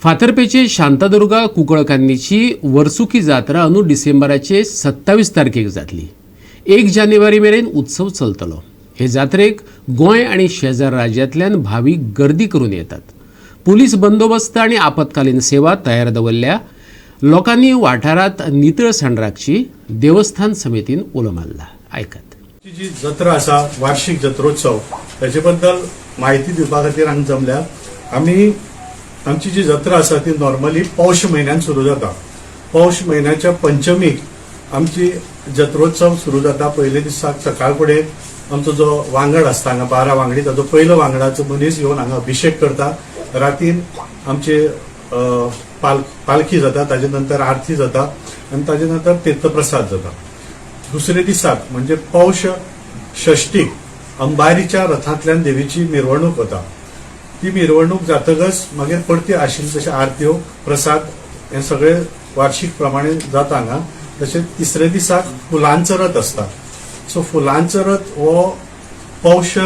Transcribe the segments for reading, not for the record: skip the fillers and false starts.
फातर्पेचे शांतादुर्गा कुंकळकान्नीची वर्सुकी जात्रा अंदू डिसेंबराचे 27 तारखेक जातली. 1 जानेवारी मेरेन उत्सव चलतलो. हे जात्रेक गोंय आनी शेजार राज्यांतल्यान भावीक गर्दी करून येतात. पुलीस बंदोबस्त आनी आपत्कालीन सेवा तयार दवरल्या. लोकांनी वाठारांत नितळसाण राखची, देवस्थान समितीन उलो मारला. आयकात. ती जी जत्रा आसा, वार्षिक जत्रोत्सव, ताचे बद्दल म्हायती दिवपा खातीर हांगा जमल्या आमी. आमची जी जत्रा आसा ती नॉर्मली पौष म्हयन्यान सुरू जाता. पौष म्हयन्याच्या पंचमीक आमची जत्रोत्सव सुरू जाता. पयले दिसाक सकाळ फुडें आमचो जो वांगड आसता हांगा, 12 वांगडी, ताजो पयलो वांगडाचो मनीस येवन हांगा अभिषेक करता. रातीन आमचे पालखी जाता, ताजे नंतर आरती जाता आनी ताजे नंतर तीर्थप्रसाद जाता. दुसरे दिसाक म्हणजे पौष षष्टीक अंबारीच्या रथांतल्यान देवीची मिरवणूक वता. ती मिरवणूक जातकच मागीर परती आशिल्ली तशे आरत्यो, प्रसाद हे सगळे वार्षिक प्रमाणे जाता हांगा. तशेंच तिसरे दिसाक फुलांचो रथ आसता. सो फुलांचो रथ हो पौष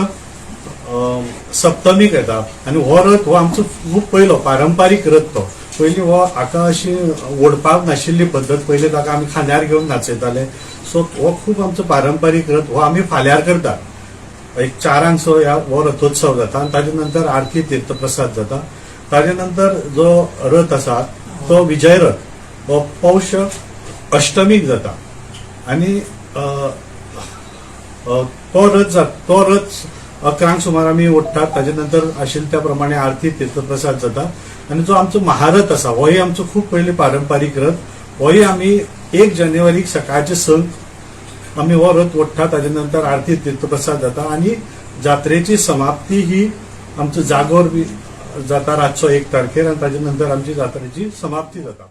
सप्तमीक येता आनी हो रथ हो आमचो खूब पयलो पारंपारीक रथ. तो पयलीं हो हाका अशी ओडपाक नाशिल्ली पद्दत. पयलीं ताका आमी खांद्यार घेवन नाचयताले. सो हो खूब आमचो पारंपारीक रथ, हो आमी फाल्यार करतात. एक 4ांक सो ह्या हो रथोत्सव जाता आनी ताजे नंतर आरती, तीर्थप्रसाद जाता. ताजे नंतर जो रथ आसा तो विजय रथ, हो पौष अष्टमीक जाता आनी अ, अ, तो रथ तो रथ 11ांक सुमार आमी ओडटात. ताजे नंतर आशिल्ले त्या प्रमाणे आरती, तीर्थप्रसाद जाता. आनी जो आमचो महारथ आसा, होय आमचो खूब पयलीं पारंपारीक रथ. होय आमी 1 जानेवारीक सकाळचे 6क आमी हो रथ ओडटा. ताजे नंतर आरती, तीर्थप्रसाद जाता आनी जात्रेची समाप्ती ही आमचो जागोर बी जाता रातचो 1 तारखेर आनी ताजे नंतर आमची जात्रेची समाप्ती जाता.